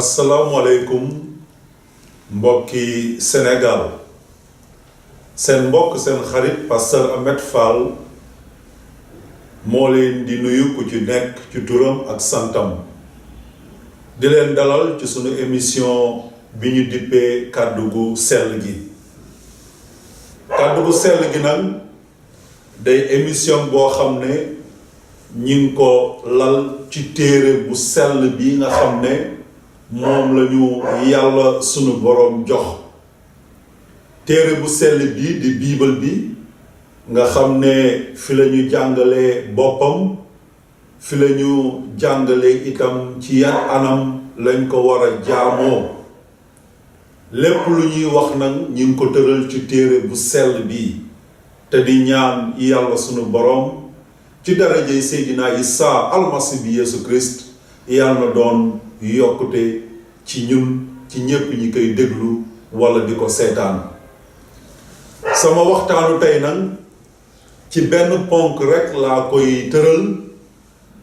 asalaamualeykum mbokki Sénégal seen mbokk seen xarit pasteur Ahmed Fall moo leen di nuyu ku ci nekk ci turam ak santam di leen dalal ci sunu émission bi ñu dippee kàddu gu sell gi. kàddu gu sell gi nag day émission boo xam ne ñi ngi ko lal ci téere bu sell bi nga xam ne moom lañu yàlla sunu boroom jox. téere bu sell bi di biibal bi nga xam ne fi lañu jàngalee boppam, fi lañu jàngalee itam ci yan anam lañ ko war a jaamoo. lépp lu ñuy wax nag ñi ngi ko tëral ci téere bu sell bi te di ñaan yàlla sunu boroom ci darajey Seydina Isa almasi bi Yesu Christ yàlla na doon yokkute ci ñun ci ñépp ñi koy déglu walla di ko seetaan. sama waxtaanu tey nag ci benn ponk rekk laa koy tëral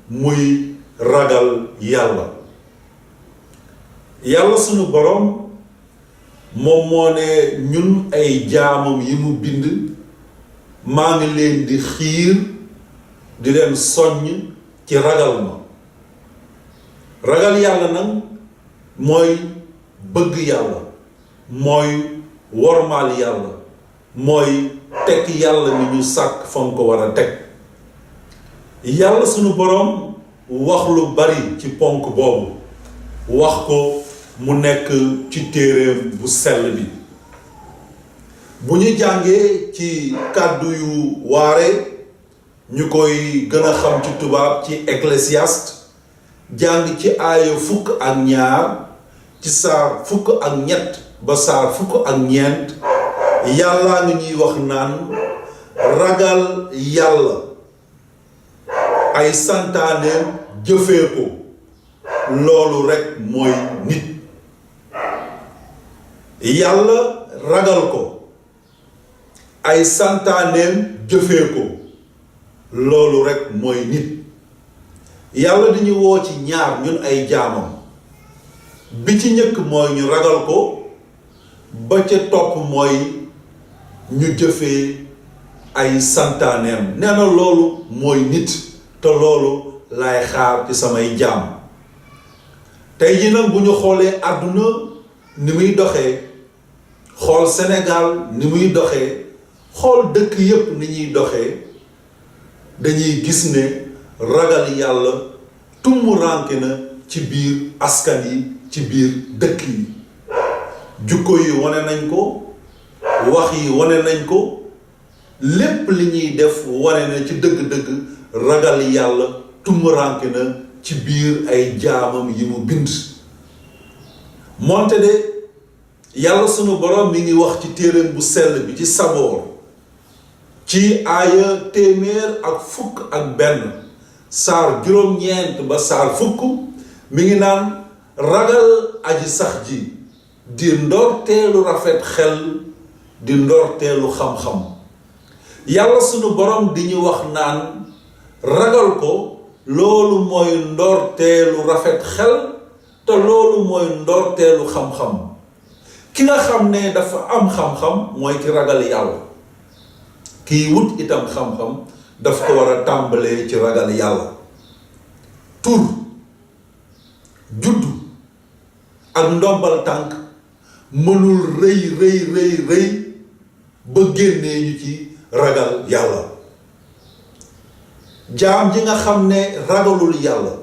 muy ragal yàlla. yàlla sunu boroom moom moo ne ñun ay jaamam yi mu bind maa ngi leen di xiir di leen soññ ci ragal ma. ragal yàlla nag mooy bëgg yàlla, mooy wormaal yàlla, mooy teg yàlla mi ñu sàkk fa nga ko war a teg. yàlla sunu boroom wax lu bari ci ponk boobu, wax ko mu nekk ci téereem bu sell bi. bu ñu jàngee ci kàddu yu waare ñu koy gën a xam ci tubaab ci Ecclésiaste, jàng ci aaya 12 ci saar 1 ba saar 4 yàllaa ngi ñuy wax naan ragal yàlla ay santaaneem jëfee ko loolu rekk mooy nit. yàlla ragal ko ay santaaneem jëfee ko loolu rekk mooy nit. yàlla dañu woo ci ñaar ñun ay jaamam. bi ci njëkk mooy ñu ragal ko, ba ca topp mooy ñu jëfee ay santaaneem. nee na loolu mooy nit, te loolu laay xaar ci samay jaam. tey ji nag bu ñu xoolee àdduna ni muy doxee, xool Sénégal ni muy doxee, xool dëkk yépp ni ñuy doxee, dañuy gis ne ragal yàlla tummuranke na ci biir askan yi, ci biir dëkk yi. jukko yi wane nañ ko, wax yi wane nañ ko, lépp li ñuy def wane na ci dëgg-dëgg ragal yàlla tummuranke na ci biir ay jaamam yi mu bind. moonte de yàlla sunu boroom mi ngi wax ci téereem bu sell bi ci Saboor ci aaya 101 saar 9 ba saar 10 mi ngi naan ragal aji sax ji di ndorteelu rafet xel, di ndorteelu xam-xam. yàlla sunu boroom di ñu wax naan ragal ko loolu mooy ndorteelu rafet xel, te loolu mooy ndorteelu xam-xam. ki nga xam ne dafa am xam-xam mooy ki ragal yàlla. kiy wut itam xam-xam daf ko war a tàmbalee ci ragal yàlla. tur, juddu ak ndombal tànk mënul rëy ba génnee ñu ci ragal yàlla. jaam ji nga xam ne ragalul yàlla,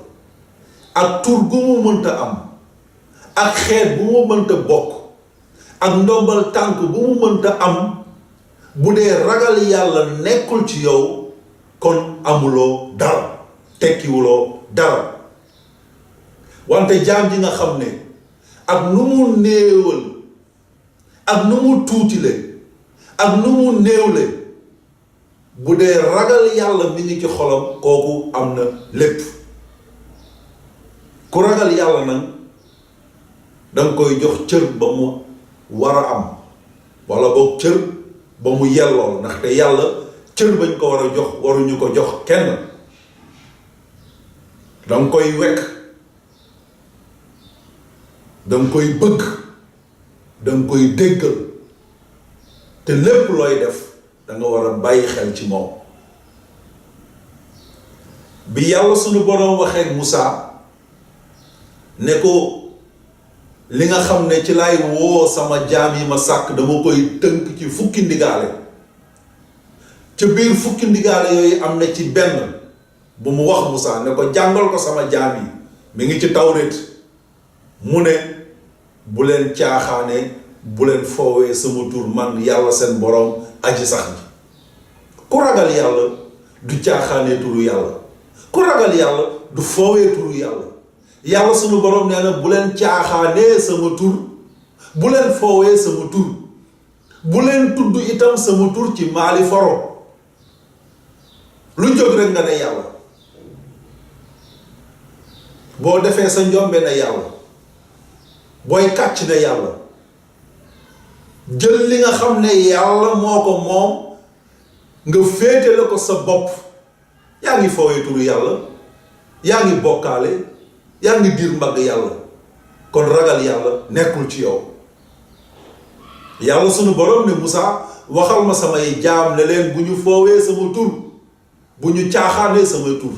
ak tur gu mu mënta am, ak xeet bu mu mënta bokk, ak ndombal tànk bu mu mënta am, bu dee ragal yàlla nekkul ci yow, kon amuloo dara, tekkiwuloo dara. wante jaam ji nga xam ne ak nu mu néewal, ak nu mu tuutile, ak nu mu néewle, bu dee ragal yàlla mi ngi ci xolam, kooku am na lépp. ku ragal yàlla nag danga koy jox cër ba mu war a am, walla boog cër ba mu yellool, ndaxte yàlla cër bañ ko war a jox waruñu ko jox kenn. danga koy wekk danga koy bëgg, danga koy déggal, te lépp looy def danga war a bàyyi xel ci moom. bi yàlla sunu boroom waxee ak Musaa ne ko li nga xam ne ci lay woo sama jaam yi ma sàkk dama koy tënk ci fukki ndigaale, ca biir fukki ndigaale yooyu am na ci benn bu mu wax Musaa ne ko jàngal ko sama jaam yi, mi ngi ci Tawreet, mu ne bu leen caaxaane, bu leen foowee sama tur man yàlla seen boroom aji sax ji. ku ragal yàlla du caaxaane turu yàlla, ku ragal yàlla du foowee turu yàlla. yàlla sunu boroom nee na bu leen caaxaanee sama tur, bu leen foowee sama tur, bu leen tudd itam sama tur ci maali foro. lu jóg rek nga ne yàlla, boo defee sa njombe ne yàlla, booy kàcc ne yàlla, jël li nga xam ne yàlla moo ko moom nga féete la ko sa bopp, yaa ngi foowee turu yàlla, yaa ngi bokkaale, yaa ngi diir mbagg yàlla. kon ragal yàlla nekkul ci yow. yàlla sunu boroom ne Musaa waxal ma samay jaam ne leen bu ñu foowee sama tur, bu ñu caaxaanee sama tur.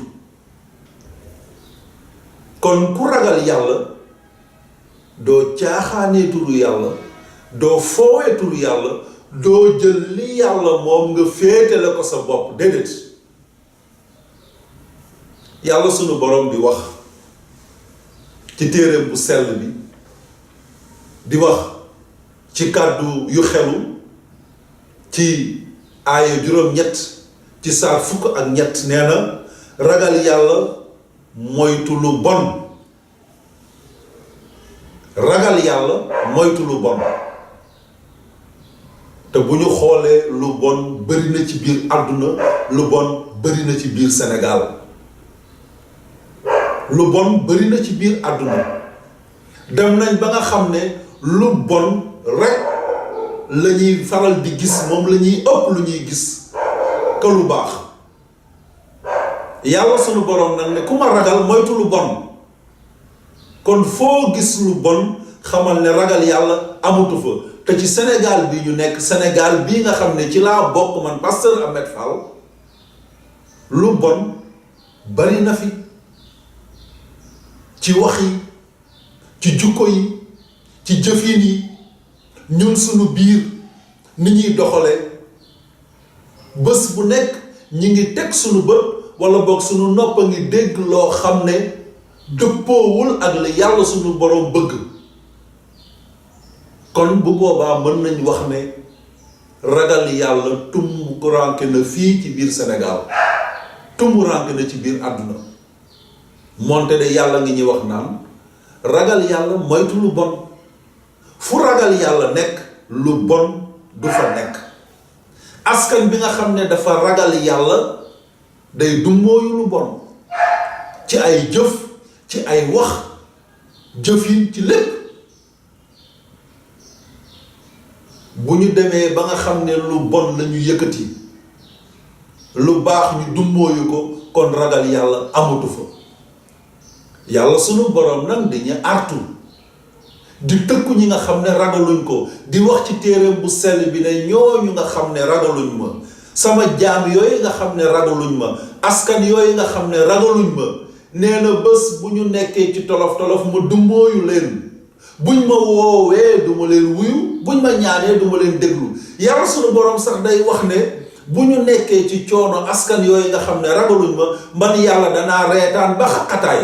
kon ku ragal yàlla doo caaxaanee turu yàlla, doo foowee turu yàlla, doo jël li yàlla moom nga féete la ko sa bopp, déedéet. yàlla sunu boroom di wax ci téereem bu sell bi, di wax ci kàddu yu xelu ci aaya juróom-ñett ci saar fukk ak ñett, nee na ragal yàlla moytu lu bon. ragal yàlla moytu lu bon. te bu ñu xoolee lu bon bari na ci biir àdduna, lu bon bari na ci biir Sénégal, lu bon bari na ci biir àdduna. dem nañ ba nga xam ne lu bon rek la ñuy faral di gis, moom la ñuy ëpp lu ñuy gis que lu baax. yàlla sunu boroom nag ne ku ma ragal moytu lu bon. kon foo gis lu bon xamal ne ragal yàlla amatu fa. te ci Sénégal bi ñu nekk, Sénégal bii nga xam ne ci laa bokk man pasteur Ahmed Fall, lu bon bari na fi, ci wax yi, ci jukko yi, ci jëfin yi, ñun sunu biir ni ñuy doxale. bés bu nekk ñi ngi teg sunu bët walla boog sunu nopp a ngi dégg loo xam ne dëppoowul ak li yàlla sunu boroom bëgg. kon bu boobaa mën nañ wax ne ragal yàlla tumuranke na fii ci biir Sénégal, tumuranke na ci biir àdduna. moonte de yàlla ngi ñuy wax naan ragal yàlla moytu lu bon. fu ragal yàlla nekk lu bon du fa nekk. askan bi nga xam ne dafa ragal yàlla day dummóoyu lu bon, ci ay jëf, ci ay wax, jëfin, ci lépp. bu ñu demee ba nga xam ne lu bon lañu yëkkati, lu baax ñu dummóoyu ko, kon ragal yàlla amatu fa. yàlla sunu boroom nag dañu artu, di tëkku ñi nga xam ne ragaluñ ko, di wax ci téereem bu sell bi ne ñooñu nga xam ne ragaluñ ma, sama jaam yooyu nga xam ne ragaluñ ma, askan yooyu nga xam ne ragaluñ ma, nee na bés bu ñu nekkee ci tolof tolof ma dummóoyu leen. buñ ma woowee du ma leen wuyu, buñ ma ñaanee du ma leen déglu. yàlla sunu boroom sax day wax ne bu ñu nekkee ci coono, askan yooyu nga xam ne ragaluñ ma, man yàlla danaa reetaan ba xaqataay,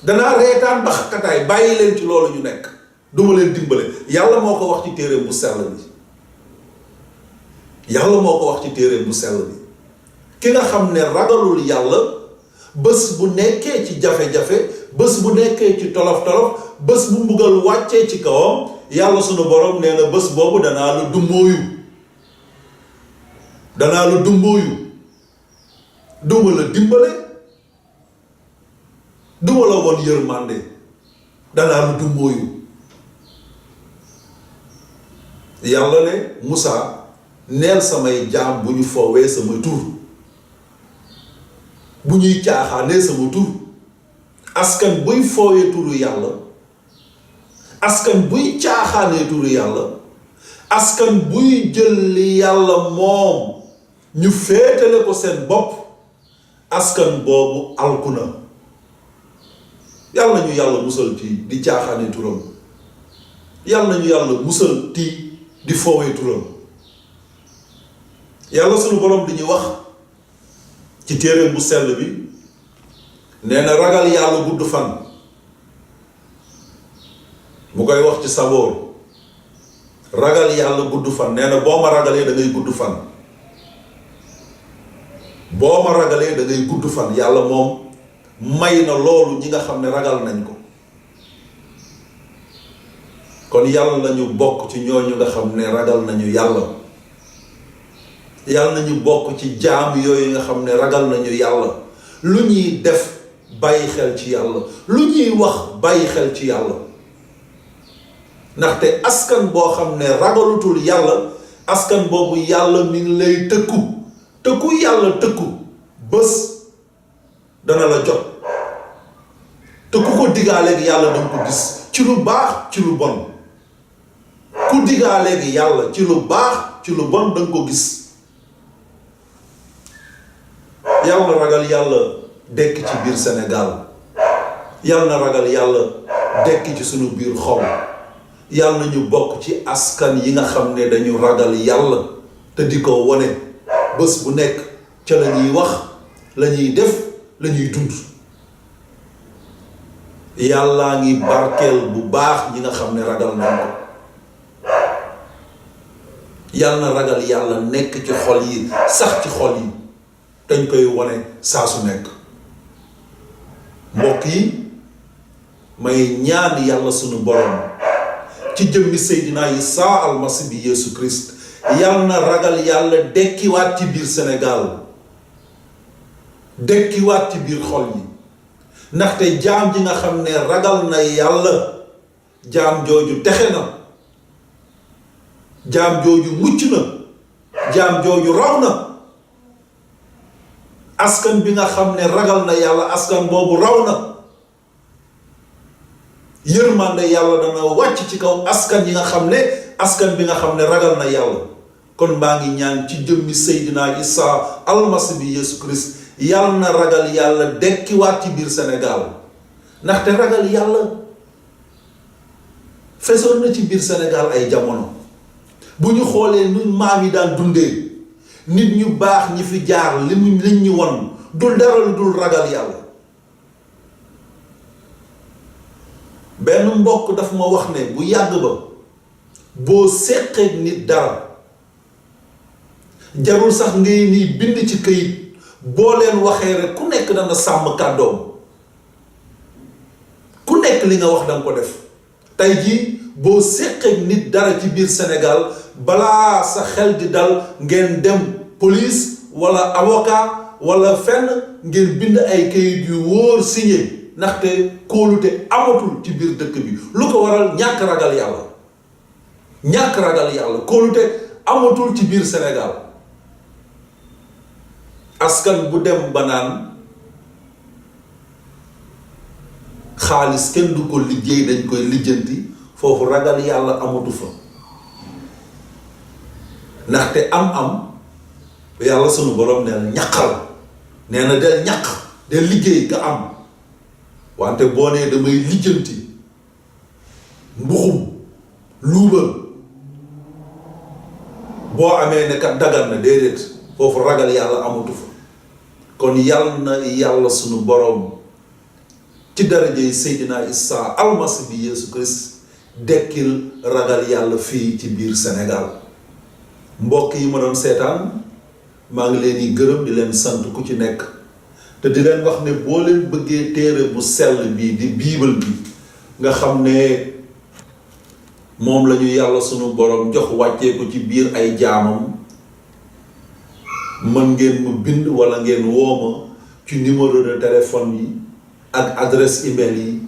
danaa reetaan ba xaqataay, bàyyi leen ci loolu ñu nekk, du ma leen dimbale. yàlla moo ko wax ci téereem bu sell bi. yàlla moo ko wax ci téereem bu sell bi. ki nga xam ne ragalul yàlla, bés bu nekkee ci jafe-jafe, bés bu nekkee ci tolof-tolof, bés bu mbugal wàccee ci kawam, yàlla sunu boroom nee na bés boobu danaa la dummóoyu, danaa la dummóoyu, duma la dimbale, duma la won yërmande, danaa la dummóoyu. yàlla ne Musaa neel samay jaam bu ñu foowee sama tur, bu ñuy caaxaanee sama tur. askan buy foowee turu yàlla askan buy caaxaanee turu yàlla, askan buy jël li yàlla moom ñu féetale ko seen bopp, askan boobu alku na. yàlla nañu yàlla musal ci di caaxaanee turam, yàlla nañu yàlla musal ci di foowee turam. yàlla sunu borom di ñu wax ci téere bu sell bi, nee na ragal yàlla gudd fan. mu koy wax ci Saboor, ragal yàlla gudd fan. nee na boo ma ragalee da ngay gudd fan, boo ma ragalee da ngay gudd fan. yàlla moom may na loolu ñi nga xam ne ragal nañ ko. kon yàlla nañu bokk ci ñooñu nga xam ne ragal nañu yàlla. yàlla nañu bokk ci jaam yooyu nga xam ne ragal nañu yàlla. lu ñuy def bàyyi xel ci yàlla, lu ñuy wax bàyyi xel ci yàlla. ndaxte askan boo xam ne ragalutul yàlla, askan boobu yàlla mi ngi lay tëkku. tëkku yàlla tëkku bés dana la jot. te ku ko digaaleeg yàlla danga ko gis, ci lu baax ci lu bon. ku digaaleeg yàlla ci lu baax ci lu bon danga ko gis. yàlla na ragal yàlla dekk ci biir Sénégal. yàlla na ragal yàlla dekk ci sunu biir xol. yàlla na ñu bokk ci askan yi nga xam ne dañu ragal yàlla te di ko wone bés bu nekk ca la ñuy wax, la ñuy def, la ñuy dund. yàllaa ngi barkeel bu baax ñi nga xam ne ragal nañ ko. yàlla na ragal yàlla nekk ci xol yi, sax ci xol yi, dañ koy wone saa su nekk. mbokk yi, may ñaan yàlla sunu borom ci jëmmi Seydina Isa almasi bi Yeesu Christ, yàlla na ragal yàlla dekkiwaat ci biir Sénégal, dekkiwaat ci biir xol yi. ndaxte jaam ji nga xam ne ragal na yàlla, jaam jooju texe na, jaam jooju mucc na, jaam jooju raw na. askan bi nga xam ne ragal na yàlla, askan boobu raw na. yërmande yàlla dana wàcc ci kaw askan yi nga xam ne, askan bi nga xam ne ragal na yàlla. kon maa ngi ñaan ci jëmmi Seydina Isa almasi bi Yeesu Christ, yàlla na ragal yàlla dekkiwaat ci biir Sénégal. ndaxte ragal yàlla fesoon na ci biir Sénégal ay jamono. bu ñu xoolee nu maam yi daan dundee, nit ñu baax ñi fi jaar liñ ñu won dul dara lu dul ragal yàlla. benn mbokk daf ma wax ne bu yàgg ba, boo séqee nit dara jarul sax ngay nii bind ci këyit, boo leen waxee rek ku nekk dana sàmm kàddoom. ku nekk li nga wax danga ko def. tey jii boo séqee nit dara ci biir Sénégal, balaa sa xel di dal ngeen dem police wala avocat wala fenn ngeen bind ay këyit yu wóor signé. ndaxte kóolute amatul ci biir dëkk bi. lu ko waral? ñàkk ragal yàlla. ñàkk ragal yàlla, kóolute amatul ci biir Sénégal. askan bu dem ba naan xaalis kenn du ko liggéey, dañ koy lijjanti, foofu ragal yàlla amatu fa. ndaxte am yàlla sunu borom nee na ñaqal, nee na del ñaq, del liggéey nga am. wante boo nee damay lijjanti, mbuxum, luubal, boo amee ne kat dagan na, déedéet, foofu ragal yàlla amatu fa. kon yàlla na yàlla sunu borom ci darajey Seydina Isa almasi bi Yeesu Christ dekkil ragal yàlla fii ci biir Sénégal. mbokk yi ma doon seetaan, maa ngi leen di gërëm di leen sant ku ci nekk, te di leen wax ne boo leen bëggee téere bu sell bi di biibal bi nga xam ne moom la ñu yàlla sunu borom jox wàccee ko ci biir ay jaamam, mën ngeen mu bind wala ngeen wooma ci numéro de téléphone yi ak adresse email yi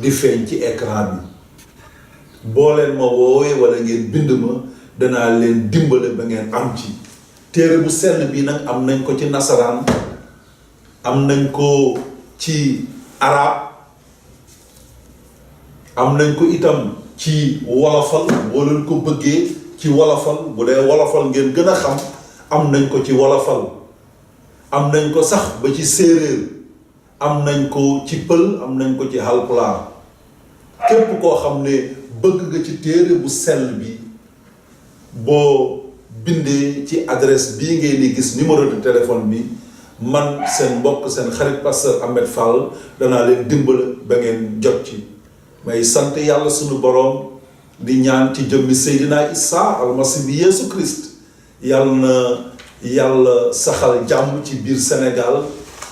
di feeñ ci écran bi. boo leen ma woowee wala ngeen bind ma, danaa leen dimbale ba ngeen am ci téere bu sell bi. nag am nañ ko ci nasaraan, am nañ ko ci arab, am nañ ko itam ci wolofal boo leen ko bëggee ci wolofal bu dee wolofal ngeen gën a xam am nañ ko ci wolofal am nañ ko sax ba ci séeréer am nañ ko ci pël am nañ ko ci halpulaar képp koo xam ne bëgg nga ci téere bu sell bi boo bindee ci adresse bii ngeen di gis numéro de téléphone bi man seen mbokk seen xarit pasteur Ahmed Fall danaa leen dimbala ba ngeen jot ci may sant yàlla sunu boroom di ñaan ci jëmmi Seydina Isa almasi bi Yeesu Christ yàlla na yàlla saxal jàmm ci biir Sénégal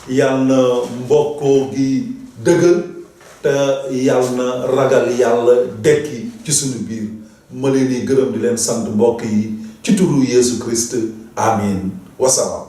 yàlla na mbokkoo gi dëgër te yàlla na ragal yàlla dekki ci sunu biir ma leen di gërëm di leen sant mbokk yi ci turu Yeesu Christ amin wasalaam